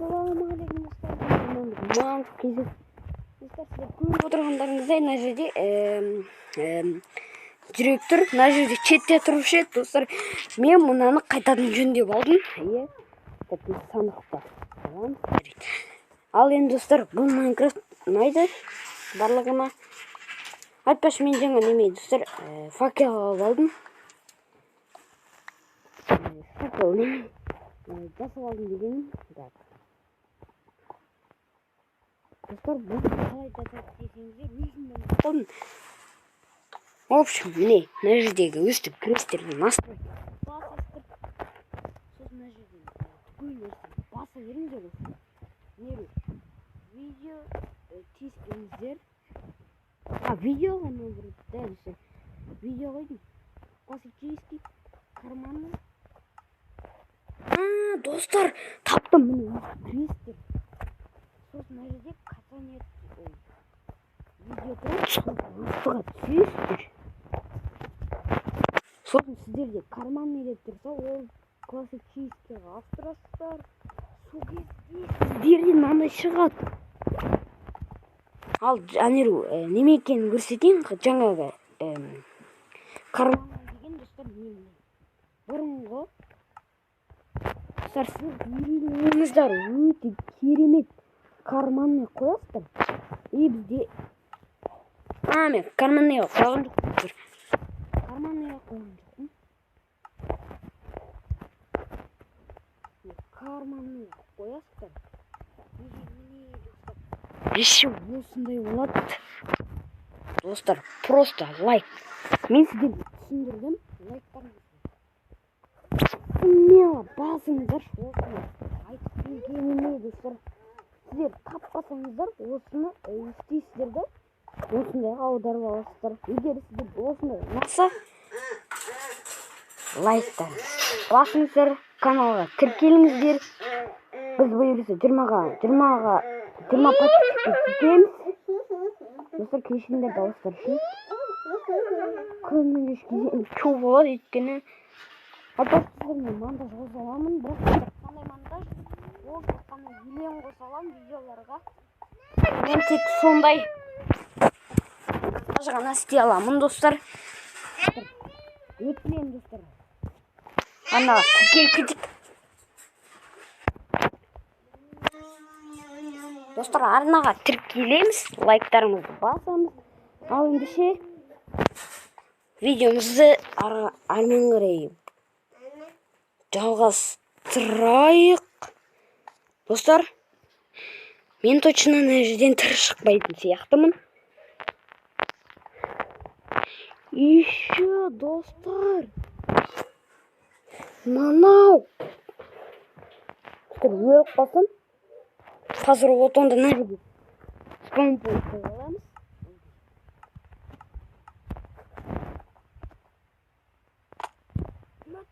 Ассалаумағалейкум достар. Ман достар, сіздер көріп отырғандарыңыздай мына жерде жүрек тұр. Мына жерде шетте тұрушы еді достар. Мен мынаны қайтадан жөндеп алдым. Иә. Тіпті сандық бар. Ал енді достар, бұл Майнкрафт ұнайды барлығына. Айтпашы, мен жаңа неме достар, факел алып алдым. Факел неме жасап алдым дегенім. Так. Достар, бұл қалай жасады десеңіздер, өзім алдым. В общем, міне, мына жердегі өстіп кіресіздер, настройка басасыздар. Сосын мына жерден түгел нәрсені баса беріңіздер осы. Не видео тиіспеңіздер. А, видео ғана бір дәл. Видео қойдым. Классический карманный. А, достар, таптым, міне кіресіздер. Сосын мына жерде касание видео тұрады, сосын астыға түсесіздер. Сосын сіздерде карманный деп тұрса, ол классическийға ауыстырасыздар. Сол кезде сіздерде мынандай шығады. Ал анеру неме екенін көрсетейін, жаңағы карманный деген достар неме? Бұрынғы достар, сіз үйреніңіздер, өте керемет карманный қоясыздар. И бізде мен карманныйға қойған жоқпын. Карманныйға қойған жоқпын. Карманныйға қоясыздар. Міне достар, еще осындай болады. Достар, просто лайк. Мен сіздерге түсіндірдім. Лайктарыңызды смело басыңыздар. Осыны айтып бергеніме достар. Сіздер таппасаңыздар, осыны істейсіздер де, осындайға аударып аласыздар. Егер сіздер осындай ұнаса, лайктарыңызды басыңыздар, каналға тіркеліңіздер. Біз бұйырса 20 подписчикке жетеміз. Достар, кешіріңдер дауыстар үшін. Күннің кешке болады, өйткені достар, мен монтаж қоса аламын, бірақ қандай монтаж? Ол тек қана өлең қоса аламын видеоларға. Мен тек сондай монтаж ғана істей аламын, достар. Өтінемін, достар. Ана, тіркеліп кетейік. Достар, арнаға тіркелеміз, лайктарымызды басамыз. Ал ендеше видеомызды әрмен қарай жалғастырайық. Достар, мен точно мына жерден тірі шықпайтын сияқтымын. Еще, достар, мынау достар, өліп қалсам, қазір вот онда мына жерге спаун пойнт қойып аламыз.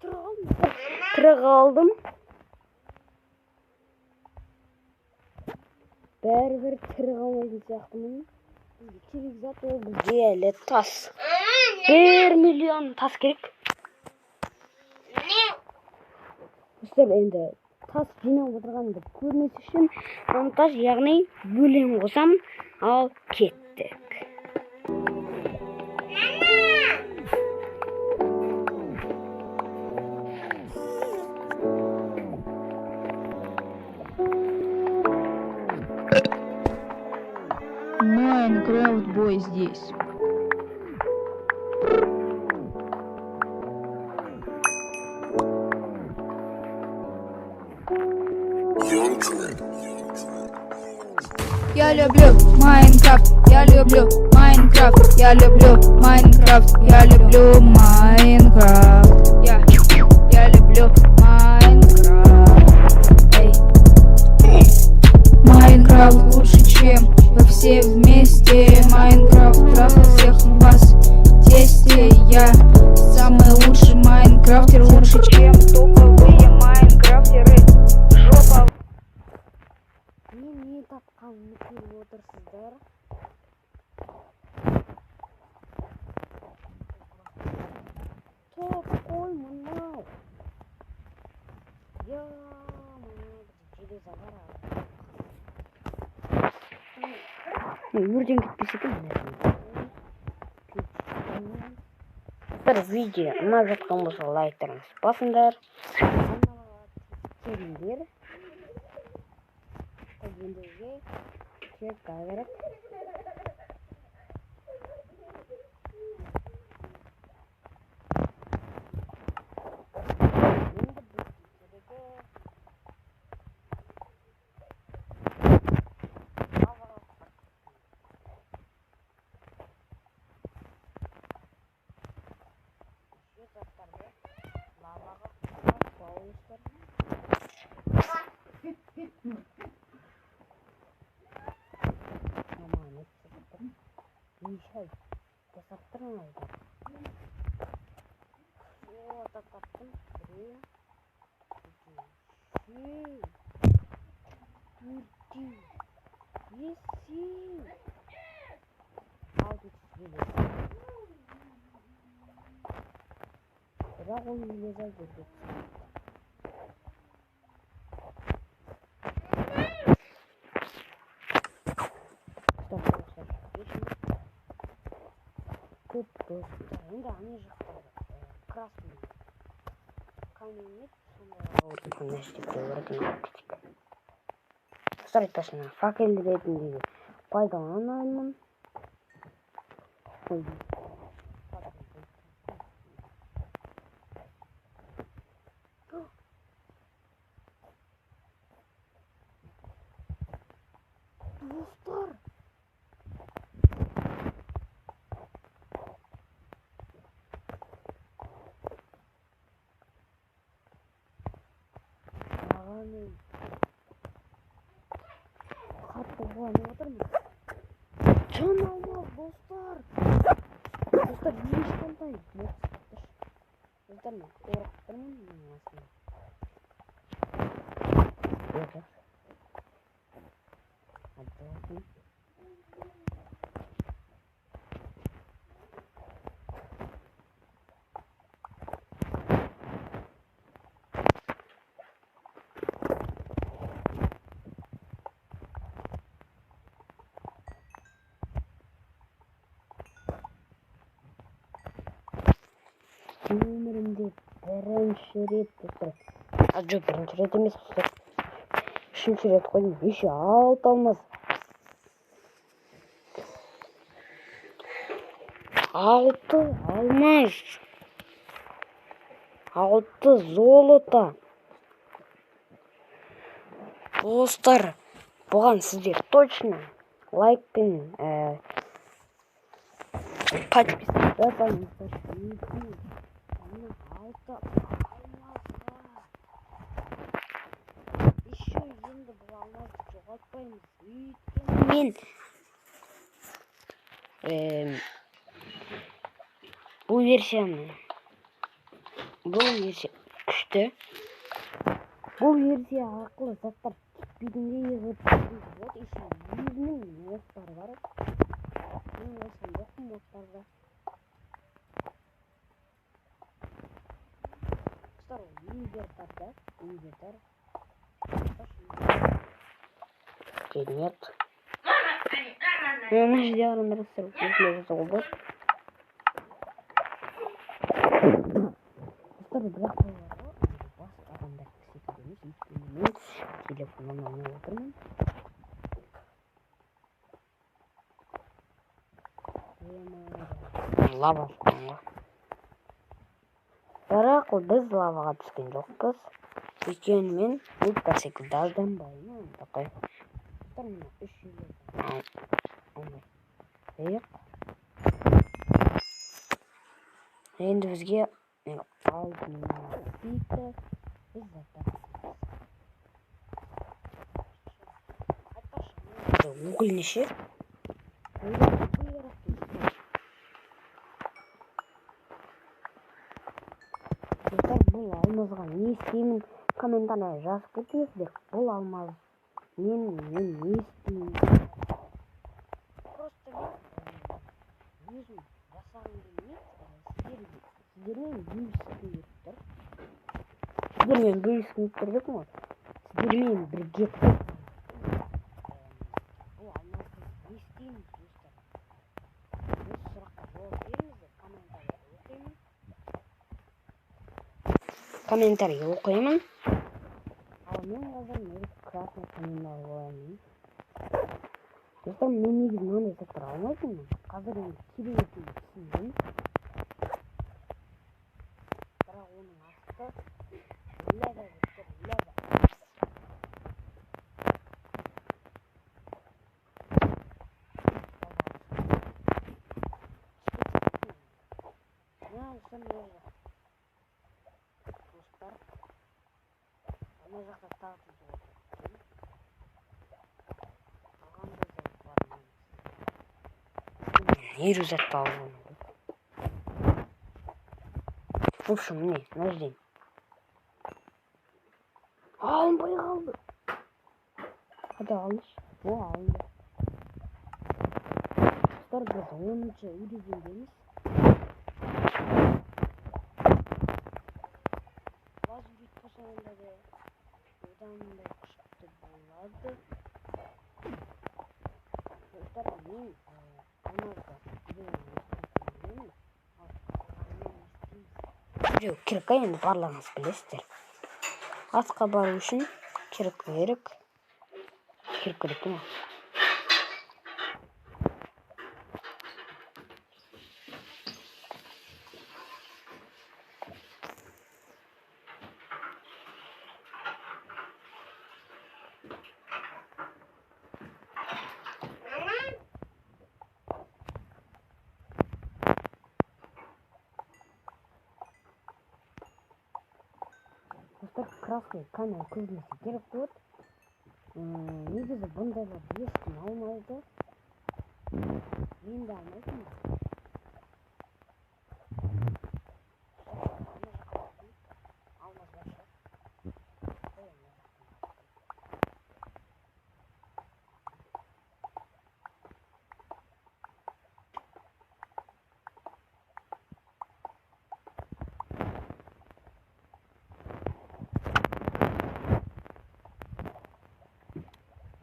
Тірі қалдым. Тірі қалдым. Бәрібір тірі қалмайтын сияқтымын. Бізге керек зат ол бізге әлі тас. 1 миллион тас керек. Достар, енді тас жинап отырғанымды көрмес үшін монтаж, яғни өлең қосамын. Ал кеттік. Майнкрафт бой здесь. Я люблю Майнкрафт, я люблю Майнкрафт, я люблю Майнкрафт, я люблю Майнкрафт. Я люблю Майнкрафт. Эй. Майнкрафт лучше, чем вы все вместе. Майнкрафт трахал всех вас в тесте. Я самый лучший майнкрафтер, лучше, чем топовые майнкрафтеры. Жопа. Мен не тапқанымды көріп отырсыздар. Топ қой мынау. Я, мына Железо бар. Өрден кетпесе екен. Достар, видео ұнап жатқан болса, лайктарыңызды басыңдар. Келіңдер. Енді бізге кирка керек. Енді бізге керегі лаваға заттарды лаваға құлатпау. Аман неше жасап тұрмын. Ота таптым. Біреу, екеу, төртеу, бесеу, 600 железо. Бірақ ол железо жерге түсті. Көп достар. Енді ана жақта красный камень еді, сондай мына жерде біреу бар екен, алып кетейік. Достар, айтпақшы, мына факел ретінде пайдаланамын. Ой. Достар, маған мен қатты қуанып отырмын. Жан алмаз, достар. Достар, ешқандай мод. Достар, мен қорқып тұрмын менің астымда. Жоқ. Өмірімде бірінші рет, достар. А, жоқ, бірінші рет емес, достар. Үшінші рет қойдым. Еще алты алмаз. Алты алмаз. Алты золото. Достар, бұған сіздер точно лайк пен подписка жасаңыздар. Мына алты алмазға. Еще енді бұл алмазды жоғалтпаймыз. Өйткені мен бұл версияны, бұл версия күшті. Бұл версия арқылы заттар кетпейтіндей қылып болады. Еще өзінің модтары бар. Мен осыны жоқпын модтарда. Достар, ол инвентарь да, инвентарь. Нет. Мына жерде қараңдар, достар, осындай жасауға болады. Достар, бірақ бұл басқа адамдар секілді емес, өйткені мен телефоннан ойнап отырмын. Лава түскен ғой. Бірақ біз лаваға түскен жоқпыз. Өйткені мен нубтар секілді алданбаймын. Такой. Достар, мына үш алмай. Енді бізге алтын пика, біз заттар. Уголь неше? Достар, бұл алмазға не істеймін? Комментария жазып кетіңіздер. Бұл алмаз мен не істеймін? Просто мен өзім жасағым келмейді, сіздермен бөліскім келіп тұр. Сіздермен бөліскім келіп тұр деппін ғой. Сіздермен бірге бұл алмазды не істейміз, достар? Осы сұраққа жауап беріңіздер, комментарийге оқимын. Комментарийге оқимын. Ал мен қазір негізі красный камень алып алайын. Достар, мен негізі мынандай заттар алмайтынмын. Қазір енді керек екенін түсіндім. Бірақ оның асты лава, достар, лава. Достар, ана жақта тағы да отыр. Алғандай зат бар. Елу затты алып алу керек. В общем, міне, мына жерден алынбай қалды. Қайда алыншы? О, алынды. Достар, біз 10-шы уровеньдеміз. Лазурит қосылғанда да одан да күшті болады. Достар, мен алмазды біреуін, ал қалғанын не істейміз? Біреу кирка, енді барлығыңыз білесіздер. Асқа бару үшін кирка керек. Кирка керек ма? Достар, красный камень көбінесе керек болады. Негізі бұндайларды ешкім алмайды. Мен де алмайтынмын. Алмаз бар шығар. Қой, ана жақтан.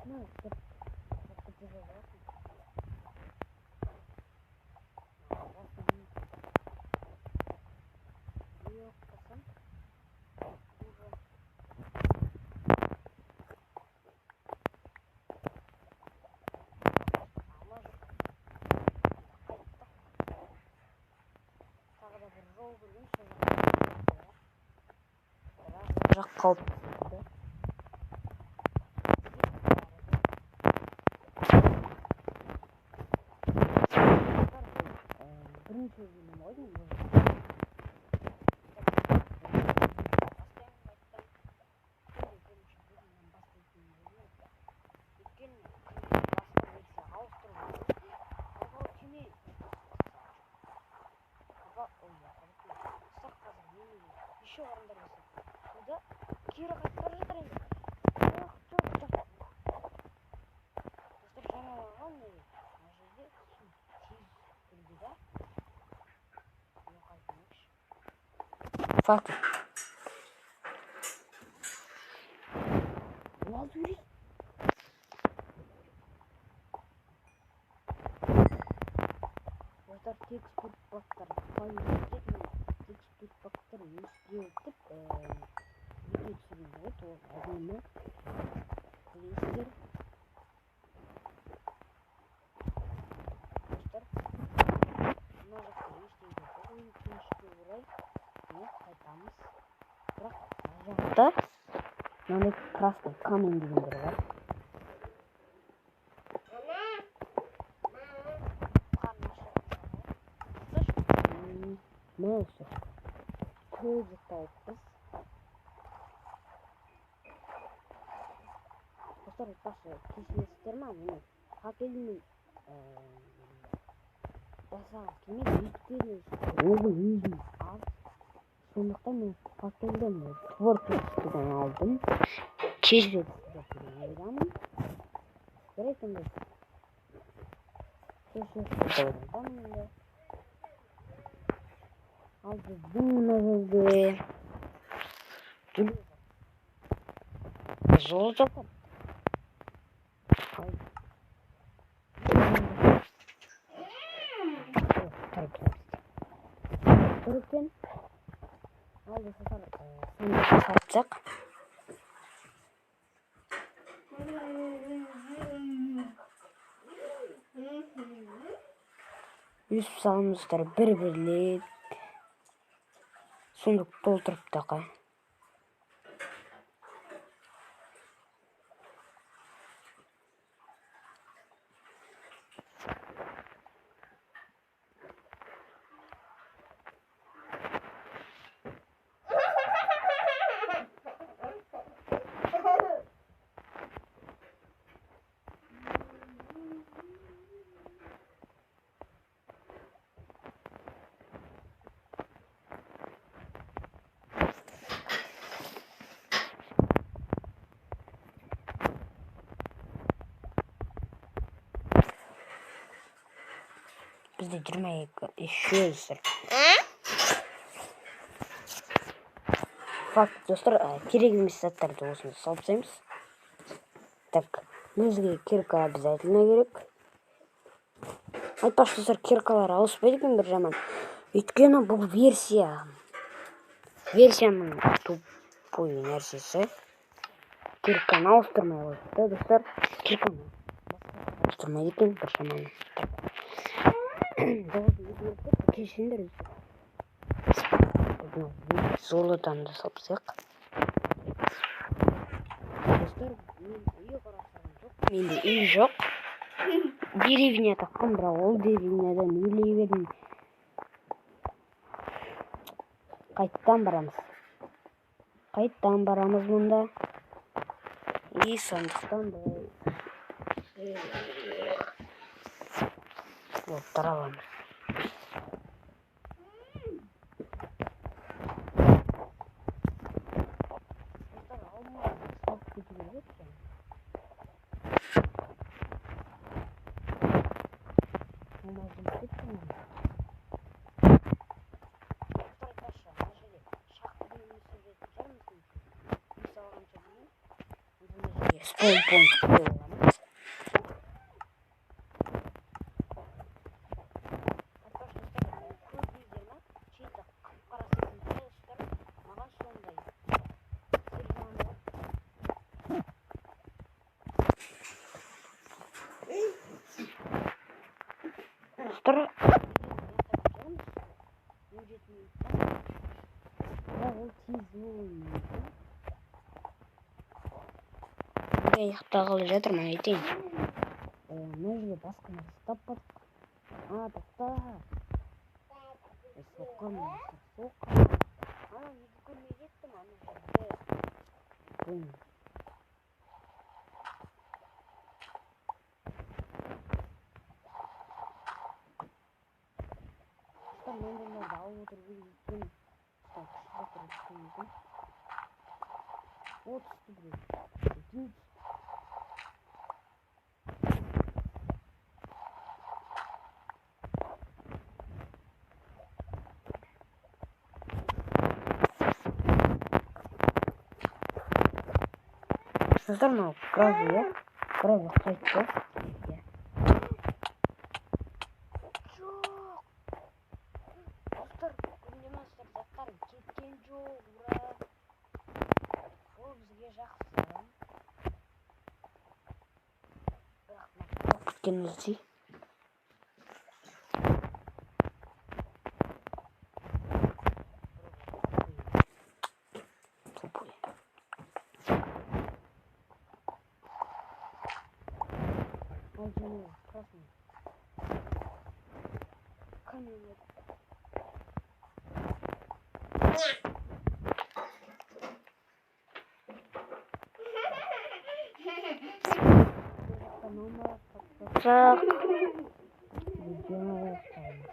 Мына достар, затты держа болатын. Біреу қылсам, уже. Алмаз жоқ. Қайттық. Тағы да бір жол көрген, сол жаққа барып, бірақ ол жақ қауіпті. Бірінші бөлім ғой деймін бұл. Бірінші бөлімнен бастайтын болдым. Өйткені басқа версия ауыстыру алға тиме. Апа, ой, достар, қазір неменеге еще қараңдар десе. Суда кері қайтып бара жатыр енді. Ох, жоқ, жоқ. Достар, жаңалаған не? Мына жерде су тез түрде да. Мен қайтайыншы. Факт. Лазурит. Достар, текстур пактар етеді. Текстур пактар өзгертіп, видео түсіруге болады. Ол әдемі. Білесіздер. Достар, мына жақта ештеңе жоқ. Өкінішке орай, міне қайтамыз. Бірақ мына жақта мынандай красный камень дегендер бар. Міне осы көп зат тауыппыз. Достар, айтпақшы, кешіресіздер ма, мені факелмен жасағым келмейді, өйткені оның өзім аз. Сондықтан мен факелден творчестводан алдым. Кешіресіздер деген ойдамын. Жарайды онда. Кешіресіздер деген ойдамын енді. Ал біздің мына жерде Золото. Тұр екен. Ал достар, сандыққа салсақ. Өсіп саламыздар бір-бірлеп. Сундук толтырып тақа. Бізде 22 еще достар. Факт, достар, керек емес заттарды осында салып тастаймыз. Так, бізге кирка обязательно керек. Айтпақшы, достар, киркалар ауыспайды екен бір жаман. Өйткені бұл версия. Версияның тупой нәрсесі. Кирканы ауыстырмай қойды да, достар. Кирканы ауыстырмайды екен бір жаман. Кешіндір. Золотаны да салып тастайық. Достар, мен үй құрастырған жоқ. Менде үй жоқ. Деревня тапқан, бірақ ол деревнядан өле бердім. Қайттан барамыз. Қайттан барамыз мұнда. И сандықтан былай оттар аламыз. Достар, алмаз салып кету керек екен. Алмаз жұмыс кетті ме? Достар, айтпақшы, мына жерде шахтамен өмір сүріп жататын шығармыз мүмкін. Үй салғанша дейін мына жерге спаун пойнт қойып аламыз. Айтпақшы, достар, көрдіңіздер ма? Чей-то қап-қара сезім достар, маған сондай сериал болады. Достар, 17 минутта. Бірақ ол тез болуы мүмкін. Аяқтағалы жатырмын, айтайын. Мына жерде басқа нәрсе таппадық. А, тоқта. Соққанмын, соққан. Ана, неге көрмей кеттім, ана жерде. Блин. Достар, мынандайларды алып отыру керек екен. Достар, күшті заттар түсуі мүмкін. О, түсті біреу. Екеуі түсті. Достар, мынау гравий, иә? Гравий қайтты. Иә. Жоқ. Достар, көрінді ма, достар, заттар кеткен жоқ, ура. Ол бізге жақсы. Бірақ мына кеткен өзі. Тупой. Ал және красный. Камень. Тапсақ, видеоны аяқтаймыз.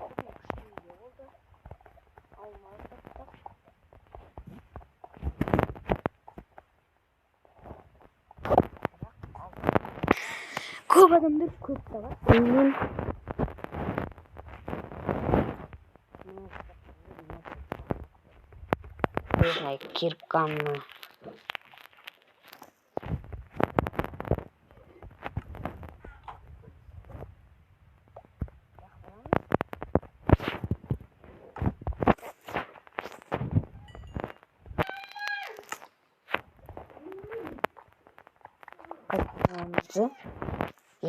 Күшті видео болды. Алмаз таптық. Бірақ көп адамдар көп табады менен. Кирканы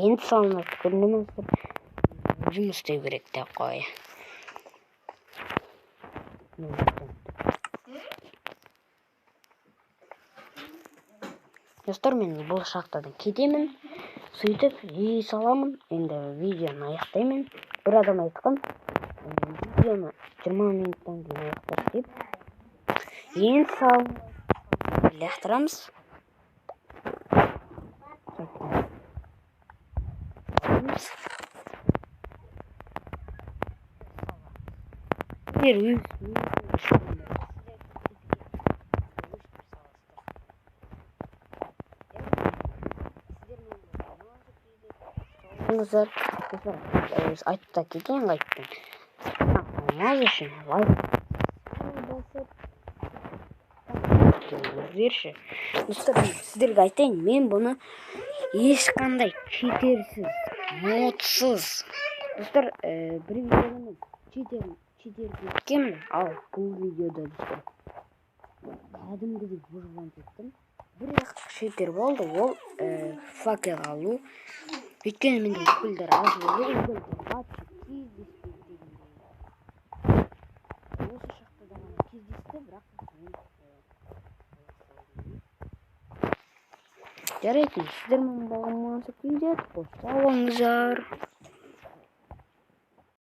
енді салынады, көрінеміз, жұмыс істеу керек деп қой. Достар, мен бұл шахтадан кетемін, сөйтіп үй саламын. Енді видеоны аяқтаймын. Бір адам айтқан, видеоны 20 минуттан кейін аяқташы деп. Енді салып лақтырамыз. Айтып та кетейін қайттым. Алмаз үшін лайк басып берші. Достар, сіздерге айтайын, мен бұны ешқандай читерсіз, модсыз. Достар, бір видеода мен читер кеткенмін, ал бұл видеода достар кәдімгідей выживать еттім. Бірақ читер болды, ол факел алу. Өйткені менде угольдер аз болды, угольдер вообще кездеспейді дегендей. Осы шахтада ғана кездесті, бірақ мен жарайды, сіздермен болған Мансап Кизет, қош сау болыңыздар.